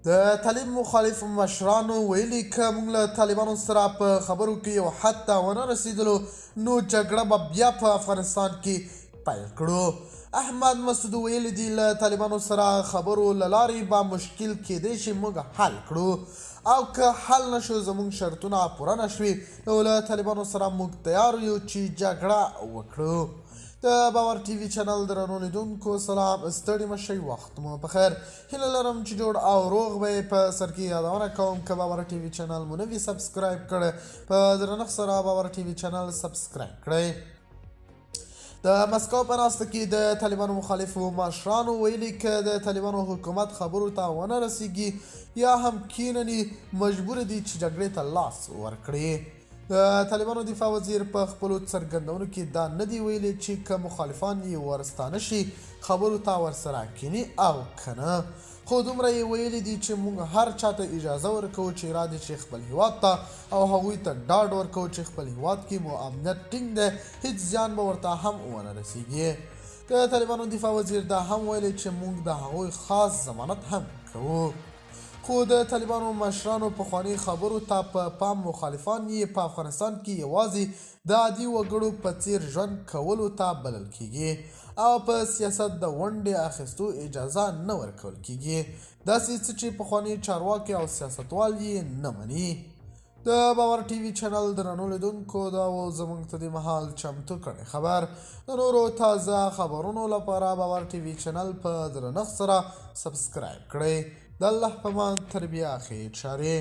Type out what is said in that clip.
د طالب مخالف مشرانو ویلي، که موږ له طالبانو سره په خبرو کې یو حد ته ونه رسېدلو، نو جګړه به بیا په افغانستان کې پیل کړو. احمد مسعود ویلي دي، له طالبانو سره خبرو له لارې به مشکل کېدای شي موږ حل کړو، او که حل نه شو، زموږ شرطونه پوره نه شوي، نو له طالبانو سره موږ تیار یو چې جګړه وکړو. د باور ټي وي چینل درنو لیدونکو سلام، ستړي مشئ، وخت مو په خیر. هیله لرم چې جوړ او روغ به. په سر کې یادونه کوم، که باور ټي وي چینل مو نه وي subscribe کړی، په درنښت سره باور ټي وي چینل subscribe کړئ. د مسکو په ناسته کې د طالبانو مخالفو مشرانو ویلي، که د طالبانو حکومت خبرو ته ونه رسیږي یا هم کینني، مجبور دي چې جګړې ته لاس ورکړي. د طالبانو دفاع وزیر په خپلو څرګندونو کې دا نه دی ویلي چې که مخالفان یې ورستانه شي، خبرو ته ورسره کیني او که نه، خو دومره یې ویلي دي چې موږ هر چاته اجازه ورکوو چې را دي چې خپل هیواد ته، او هغوی ته ډاډ ورکوو چې خپل هیواد کې مو امنیت ټینګ دی، هیڅ زیان به ورته هم ونه رسیږي. د طالبانو دفاع وزیر دا هم ویلي چې موږ د هغوی خاص ضمانت هم کوو. خو د طالبانو مشرانو پخواني خبرو ته په پام، مخالفان یې په افغانستان کې یوازې د عادي وګړو په څیر ژوند کولو ته بلل کیږي او په سیاست د ونډې اخیستو اجازه نه ورکول کیږي، داسې څه چې پخواني چارواکي او سیاستوال یې نه مني. د باور ټي وي چینل درنو لیدونکو، دا و زموږ ته د مهال چمتو کړی خبر. د نورو تازه خبرونو لپاره باور ټي وي چینل په درنښت سره subscribe کړئ. د الله په مان، تر بیا ښې چارې.